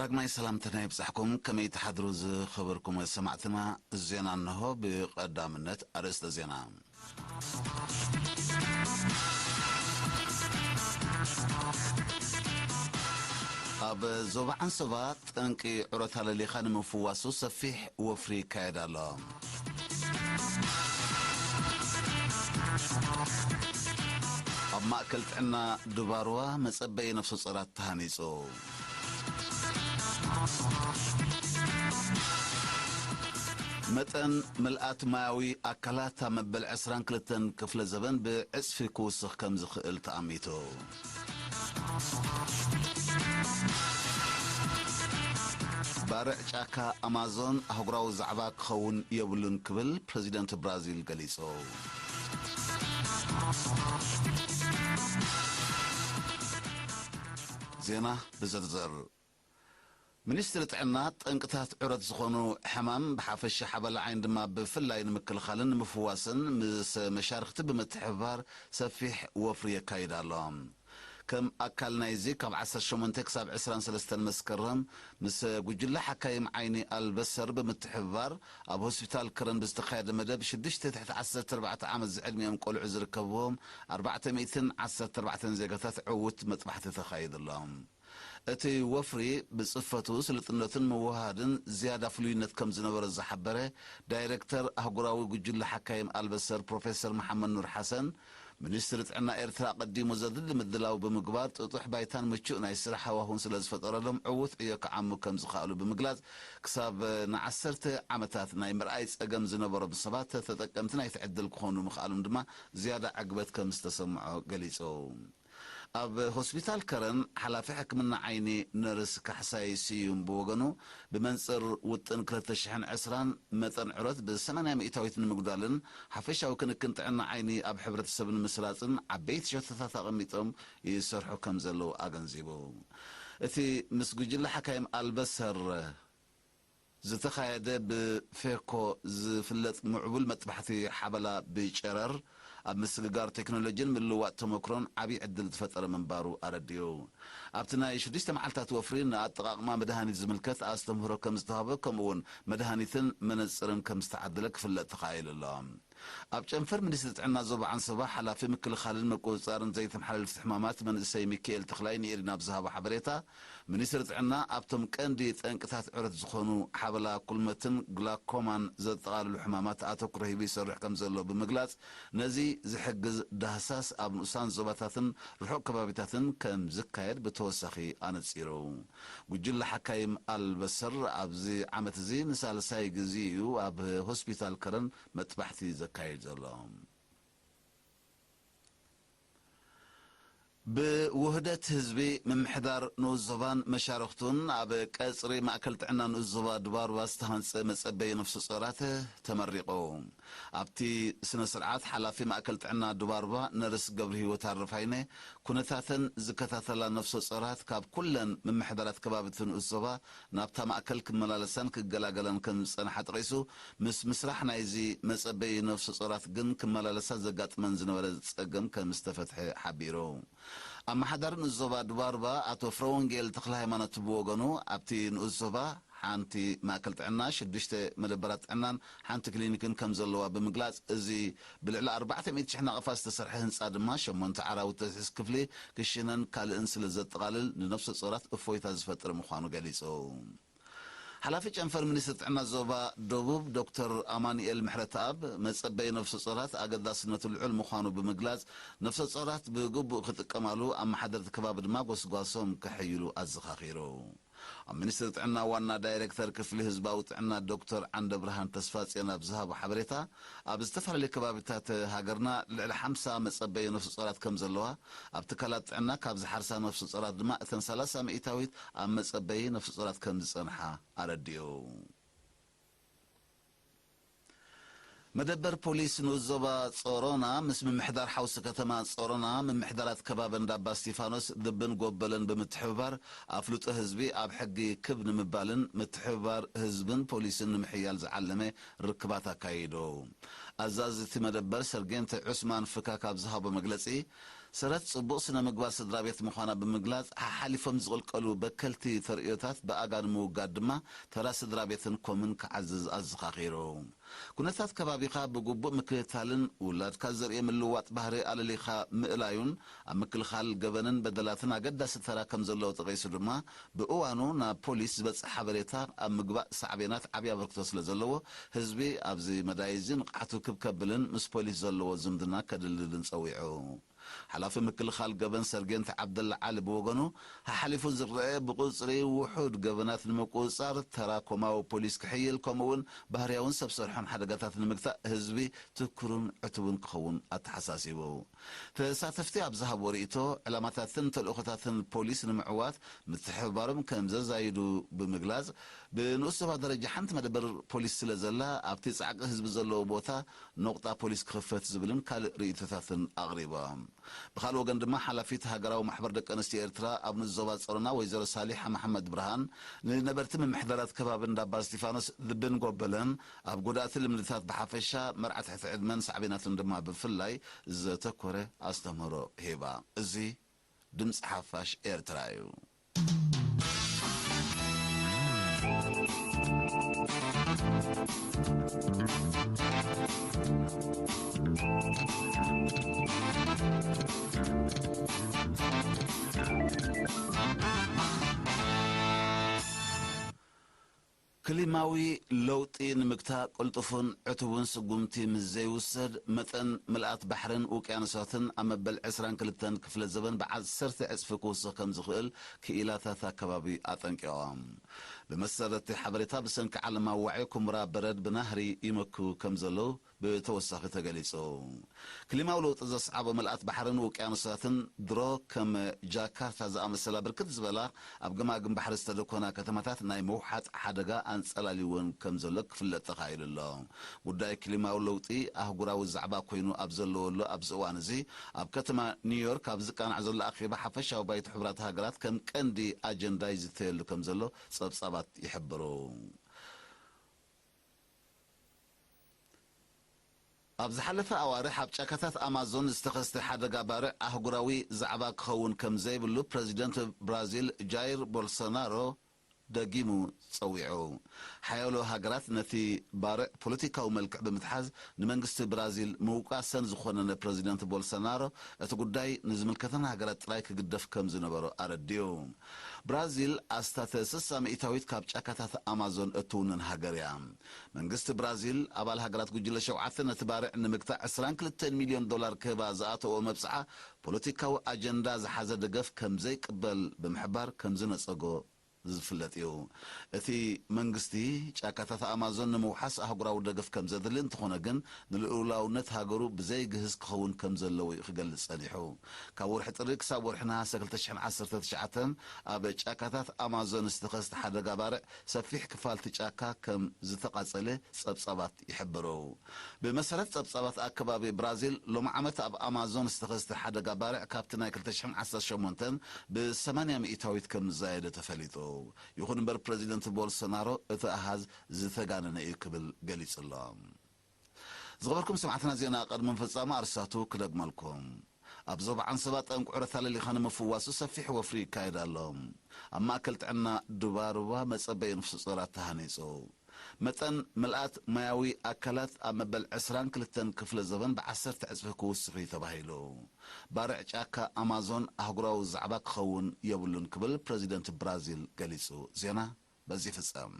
ዳግማይ ሰላምታና ይብጻሕኩም። ከመይ ትሓድሩ ዝኸበርኩም ሰማዕትና? ዜና እንሆ። ብቐዳምነት ኣርእስተ ዜና። ኣብ ዞባ ዓንሰባ ጠንቂ ዑረት ኣለሊኻ ንምፍዋሱ ሰፊሕ ወፍሪ ይካየድ ኣሎ። ኣብ ማእከል ጥዕና ዱባርዋ መጸበዪ ነፍሰ ጾራት ተሃኒጹ። መጠን ምልኣት ማያዊ ኣካላት ኣብ መበል ዕስራን ክልተን ክፍለ ዘበን ብዕጽፊ ክውስኽ ከም ዝኽእል ተኣሚቱ። ባርዕ ጫካ ኣማዞን ኣህጉራዊ ዛዕባ ክኸውን የብሉን ክብል ፕረዚደንት ብራዚል ገሊጹ። ዜና ብዝርዝር። ሚኒስትሪ ጥዕና ጠንቅታት ዑረት ዝኾኑ ሕማም ብሓፈሻ ሓበላ ዓይኒ ድማ ብፍላይ ንምክልኻልን ንምፍዋስን ምስ መሻርኽቲ ብምትሕብባር ሰፊሕ ወፍሪ የካይድ ኣሎ። ከም ኣካል ናይዚ ካብ ዓሰርተ ሸሞንተ ክሳብ ዕስራን ሰለስተን መስከረም ምስ ጉጅለ ሓካይም ዓይኒ ኣልበሰር ብምትሕብባር ኣብ ሆስፒታል ከረን ብዝተኻየደ መደብ ሽዱሽተ ትሕቲ ዓሰርተ ኣርባዕተ ዓመት ዝዕድሚኦም ቆልዑ ዝርከብዎም ኣርባዕተ ሚእትን ዓሰርተ ኣርባዕተን ዜጋታት ዕዉት መጥባሕቲ ተኻይድሎም። እቲ ወፍሪ ብጽፈቱ ስልጥነትን ምውህሃድን ዝያዳ ፍሉይነት ከም ዝነበሮ ዝሓበረ ዳይሬክተር ኣህጉራዊ ጉጅለ ሓካይም ኣልበሰር ፕሮፌሰር መሓመድ ኑር ሓሰን፣ ሚኒስትሪ ጥዕና ኤርትራ ኣቐዲሙ ዘድሊ ምድላው ብምግባር ጥጡሕ ባይታን ምቹእ ናይ ስራሕ ሃዋሁን ስለ ዝፈጠረሎም ዕዉት ዕዮ ክዓሙ ከም ዝኸኣሉ ብምግላጽ፣ ክሳብ ንዓሰርተ ዓመታት ናይ ምርኣይ ጸገም ዝነበሮም ሰባት ተጠቀምቲ ናይቲ ዕድል ክኾኑ ምኽኣሎም ድማ ዝያዳ ዕግበት ከም ዝተሰምዖ ገሊጹ። ኣብ ሆስፒታል ከረን ሓላፊ ሕክምና ዓይኒ ነርስ ካሕሳይ ስዩም ብወገኑ፣ ብመንጽር ውጥን ክልተ ሽሕን ዕስራን መጠን ዕረት ብሰማንያ ሚእታዊት ንምጉዳልን ሓፈሻዊ ክንክን ጥዕና ዓይኒ ኣብ ሕብረተሰብ ንምስራጽን ዓበይቲ ሸቶታት ኣቐሚጦም ይሰርሑ ከም ዘለዉ ኣገንዚቡ። እቲ ምስ ጉጅለ ሓካይም ኣልበሰር ዝተኻየደ ብፌኮ ዝፍለጥ ምዕቡል መጥባሕቲ ሓበላ ብጨረር ኣብ ምስግጋር ቴክኖሎጂን ምልውዋጥ ተመክሮን ዓብዪ ዕድል ዝፈጠረ ምንባሩ ኣረዲኡ። ኣብቲ ናይ ሽዱሽተ መዓልታት ወፍሪ ንኣጠቓቕማ መድሃኒት ዝምልከት ኣስተምህሮ ከም ዝተዋህበ፣ ከምኡ እውን መድሃኒትን መነጽርን ከም ዝተዓደለ ክፍለጥ ተኻኢሉ ኣሎ። ኣብ ጨንፈር ሚኒስትሪ ጥዕና ዞባ ዓንሰባ ሓላፊ ምክልኻልን ምቁጽጻርን ዘይተመሓላለፍቲ ሕማማት መንእሰይ ሚካኤል ተኽላይ ንኤሪና ኣብ ዝሃቦ ሓበሬታ፣ ሚኒስትሪ ጥዕና ኣብቶም ቀንዲ ጠንቅታት ዕረት ዝኾኑ ሓበላ፣ ኩልመትን ግላኮማን ዘጠቓልሉ ሕማማት ኣተኩሮ ሂቡ ይሰርሕ ከም ዘሎ ብምግላጽ፣ ነዚ ዝሕግዝ ዳህሳስ ኣብ ንኡሳን ዞባታትን ርሑቕ ከባቢታትን ከም ዝካየድ ብተወሳኺ ኣነጺሩ። ጉጅለ ሓካይም ኣልበሰር ኣብዚ ዓመት እዚ ንሳልሳይ ግዜ እዩ ኣብ ሆስፒታል ከረን መጥባሕቲ ዘካይድ ዘሎ። ብውህደት ህዝቢ ምምሕዳር ንኡስ ዞባን መሻርኽቱን ኣብ ቀጽሪ ማእከል ጥዕና ንኡስ ዞባ ድባርባ ዝተሃንጸ መጸበዪ ነፍሰ ጾራት ተመሪቑ። ኣብቲ ስነ ስርዓት ሓላፊ ማእከል ጥዕና ድባርባ ነርስ ገብረ ህይወት ኣረፋይነ፣ ኩነታተን ዝከታተላ ነፍሰ ጾራት ካብ ኩለን ምምሕዳራት ከባቢ እቲ ንኡስ ዞባ ናብታ ማእከል ክመላለሳን ክገላገላን ከም ዝጸንሓ ጠቒሱ፣ ምስ ምስራሕ ናይዚ መጸበዪ ነፍሰ ጾራት ግን ክመላለሳ ዘጋጥመን ዝነበረ ጸገም ከም ዝተፈትሐ ሓቢሩ። ኣመሓዳሪ ንኡስ ዞባ ድባርባ ኣቶ ፍረወንጌል ተኽለ ሃይማኖት ብወገኑ፣ ኣብቲ ንኡስ ዞባ ሓንቲ ማእከል ጥዕና፣ ሽዱሽተ መደበራት ጥዕናን ሓንቲ ክሊኒክን ከም ዘለዋ ብምግላጽ፣ እዚ ብልዕሊ ኣርባዕተ ሚእቲ ሽሕ ናቕፋ ዝተሰርሐ ህንጻ ድማ ሸሞንተ ዓራዊ ተስሒስ ክፍሊ ክሽነን ካልእን ስለ ዘጠቓልል ንነፍሰ ጾራት እፎይታ ዝፈጥር ምዃኑ ገሊጹ። ሓላፊ ጨንፈር ሚኒስትሪ ጥዕና ዞባ ደቡብ ዶክተር ኣማኑኤል ምሕረተኣብ፣ መጸበዪ ነፍሰ ጾራት ኣገዳስነቱ ልዑል ምዃኑ ብምግላጽ፣ ነፍሰ ጾራት ብግቡእ ክጥቀማሉ፣ ኣመሓደርቲ ከባቢ ድማ ጎስጓሶም ከሐይሉ ኣዘኻኺሩ። ኣብ ሚኒስትሪ ጥዕና ዋና ዳይሬክተር ክፍሊ ህዝባዊ ጥዕና ዶክተር ዓንደብርሃን ተስፋጽዮን ኣብ ዝሃቦ ሓበሬታ፣ ኣብ ዝተፈላለዩ ከባቢታት ሃገርና ልዕሊ ሓምሳ መጸበዪ ነፍሰ ጾራት ከም ዘለዋ፣ ኣብ ትካላት ጥዕና ካብ ዝሓርሳ ነፍሰ ጾራት ድማ እተን ሰላሳ ሚእታዊት ኣብ መጸበዪ ነፍሰ ጾራት ከም ዝጸንሓ ኣረዲኡ። መደበር ፖሊስ ንኡስ ዞባ ጾሮና ምስ ምምሕዳር ሓውሲ ከተማ ጾሮና፣ ምምሕዳራት ከባቢ እንዳ ኣባ እስቲፋኖስ ድብን ጎበለን ብምትሕብባር ኣፍልጦ ህዝቢ ኣብ ሕጊ ክብ ንምባልን ምትሕብባር ህዝብን ፖሊስን ንምሕያል ዝዓለመ ርክባት ኣካይዱ። ኣዛዚ እቲ መደበር ሰርጌንት ዑስማን ፍካክ ኣብ ዝሃቦ መግለጺ፣ ሰረት ጽቡቕ ስነ ምግባር ስድራ ቤት ምዃና ብምግላጽ፣ ሓሓሊፎም ዝቕልቀሉ በከልቲ ተርእዮታት ብኣጋ ንምውጋድ ድማ ተራ ስድራ ቤትን ኮምን ክዓዝዝ ኣዘኻኺሩ። ኩነታት ከባቢኻ ብግቡእ ምክትታልን ውላድካ ዘርእዮ ምልዋጥ ባህሪ ኣለሊኻ ምእላዩን ኣብ ምክልኻል ገበንን በደላትን ኣገዳሲ ተራ ከም ዘለዎ ጠቒሱ ድማ፣ ብእዋኑ ናብ ፖሊስ ዝበጽሕ ሓበሬታ ኣብ ምግባእ ሳዕቤናት ዓብዪ ኣበርክቶ ስለ ዘለዎ፣ ህዝቢ ኣብዚ መዳይ እዚ ንቕሓቱ ክብ ከብልን ምስ ፖሊስ ዘለዎ ዝምድና ከድልድልን ጸዊዑ። ሓላፊ ምክልኻል ገበን ሰርጌንት ዓብደላ ዓሊ ብወገኑ፣ ሓሓሊፉ ዝረአ ብቁጽሪ ውሑድ ገበናት ንምቁጽጻር ተራ ኮማዊ ፖሊስ ክሕይል፣ ከምኡ'ውን ባህርያውን ሰብ ሰርሖን ሓደጋታት ንምግታእ ህዝቢ ትኩርን ዕቱብን ክኸውን ኣተሓሳሲቡ። ተሳተፍቲ ኣብ ዝሃብዎ ርእይቶ፣ ዕላማታትን ተልእኾታትን ፖሊስ ንምዕዋት ምትሕብባሮም ከም ዘዛይዱ ብምግላጽ፣ ብንኡስ ዞባ ደረጃ ሓንቲ መደበር ፖሊስ ስለ ዘላ፣ ኣብቲ ጻዕቂ ህዝቢ ዘለዎ ቦታ ነቑጣ ፖሊስ ክኽፈት ዝብልን ካልእ ርእይቶታትን ኣቕሪቦም። ብኻልእ ወገን ድማ፣ ሓላፊት ሃገራዊ ማሕበር ደቂ ኣንስትዮ ኤርትራ ኣብ ንኡስ ዞባ ጸሮና ወይዘሮ ሳሊሓ መሓመድ ብርሃን፣ ንነበርቲ ምምሕዳራት ከባቢ እንዳባ እስጢፋኖስ ድብን ጎበለን ኣብ ጎዳእቲ ልምድታት ብሓፈሻ፣ መርዓ ትሕቲ ዕድመን ሳዕቤናትን ድማ ብፍላይ ዘተኮረ ኣስተምህሮ ሂባ። እዚ ድምጺ ሓፋሽ ኤርትራ እዩ። ክሊማዊ ለውጢ ንምግታእ ቅልጡፍን ዕቱብን ስጉምቲ ምስ ዘይውሰድ፣ መጠን ምልኣት ባሕርን ውቅያኖሳትን ኣብ መበል ዕስራን ክልተን ክፍለ ዘበን ብዓሰርተ ዕጽፊ ክውስኽ ከም ዝኽእል ክኢላታት ኣከባቢ ኣጠንቂቖም። ብመሰረት እቲ ሓበሬታ፣ ብሰንኪ ዓለማዊ ዋዒ ኩምራ በረድ ብናህሪ ይመክቱ ከም ዘለዉ ብተወሳኺ ተገሊጹ። ክሊማዊ ለውጢ ዘስዓቦ ምልኣት ባሕርን ውቅያኖሳትን ድሮ ከም ጃካርታ ዝኣመሰላ ብርክት ዝበላ ኣብ ገማግም ባሕሪ ዝተደኮና ከተማታት ናይ ምውሓጥ ሓደጋ ኣንጸላልወን ከም ዘሎ ክፍለጥ ተኻኢሉ ኣሎ። ጉዳይ ክሊማዊ ለውጢ ኣህጉራዊ ዛዕባ ኮይኑ ኣብ ዘለወሉ ኣብዚ እዋን እዚ፣ ኣብ ከተማ ኒውዮርክ ኣብ ዝቃናዕ ዘሎ ኣኼባ ሓፈሻዊ ባይቶ ሕቡራት ሃገራት ከም ቀንዲ ኣጀንዳ ይዝተየሉ ከም ዘሎ ጸብጻባት ይሕብሩ። ኣብ ዝሓለፈ ኣዋርሕ ኣብ ጫካታት ኣማዞን ዝተኸስተ ሓደጋ ባርዕ ኣህጉራዊ ዛዕባ ክኸውን ከም ዘይብሉ ፕረዚደንት ብራዚል ጃይር ቦልሶናሮ ደጊሙ ጸዊዑ። ሓያሎ ሃገራት ነቲ ባርዕ ፖለቲካዊ መልክዕ ብምትሓዝ፣ ንመንግስቲ ብራዚል ምውቃሰን ዝኾነነ ፕረዚደንት ቦልሶናሮ፣ እቲ ጉዳይ ንዝምልከተን ሃገራት ጥራይ ክግደፍ ከም ዝነበሮ ኣረዲኡ። ብራዚል ኣስታት ስሳ ሚእታዊት ካብ ጫካታት ኣማዞን እትውንን ሃገር እያ። መንግስቲ ብራዚል፣ ኣባል ሃገራት ጉጅለ ሸውዓተ ነቲ ባርዕ ንምግታእ ዕስራን ክልተን ሚልዮን ዶላር ክህባ ዝኣተዎ መብጽዓ፣ ፖለቲካዊ ኣጀንዳ ዝሓዘ ደገፍ ከም ዘይቅበል ብምሕባር ከም ዝነጸጎ ዝፍለጥ እዩ። እቲ መንግስቲ፣ ጫካታት ኣማዞን ንምውሓስ ኣህጉራዊ ደገፍ ከም ዘድሊ፣ እንተኾነ ግን፣ ንልኡላውነት ሃገሩ ብዘይግህስ ክኸውን ከም ዘለዎ እዩ ክገልጽ ጸኒሑ። ካብ ወርሒ ጥሪ ክሳብ ወርሒ ነሃሰ ክልተ ሽሕን ዓሰርተ ትሽዓተን ኣብ ጫካታት ኣማዞን ዝተኸስተ ሓደጋ ባርዕ፣ ሰፊሕ ክፋልቲ ጫካ ከም ዝተቓጸለ ጸብጻባት ይሕብሩ። ብመሰረት ጸብጻባት ኣከባቢ ብራዚል፣ ሎሚ ዓመት ኣብ ኣማዞን ዝተኸስተ ሓደጋ ባርዕ ካብቲ ናይ ክልተ ሽሕን ዓሰርተ ሸሞንተን ብሰማንያ ሚእታዊት ከም ዝዛየደ ተፈሊጡ። ይኹን እምበር፣ ፕረዚደንት ቦልሶናሮ እቲ ኣሃዝ ዝተጋነነ እዩ ክብል ገሊጹ ኣሎ። ዝኸበርኩም ሰማዕትና፣ ዜና ቅድሚ ምፍጻሙ ኣርስታቱ ክደግመልኩም። ኣብ ዞባ ዓንሰባ ጠንቂ ዑረት ኣለሊኻ ንምፍዋሱ ሰፊሕ ወፍሪ ይካየድ ኣሎ። ኣብ ማእከል ጥዕና ዱባሩባ መጸበዪ ነፍሰ ጾራት ተሃኒጹ። መጠን ምልኣት ማያዊ ኣካላት ኣብ መበል ዕስራን ክልተን ክፍለ ዘበን ብዓሰርተ ዕጽፊ ክውስኽ እዩ ተባሂሉ። ባርዕ ጫካ ኣማዞን ኣህጉራዊ ዛዕባ ክኸውን የብሉን ክብል ፕረዚደንት ብራዚል ገሊጹ። ዜና በዚ ይፍጸም።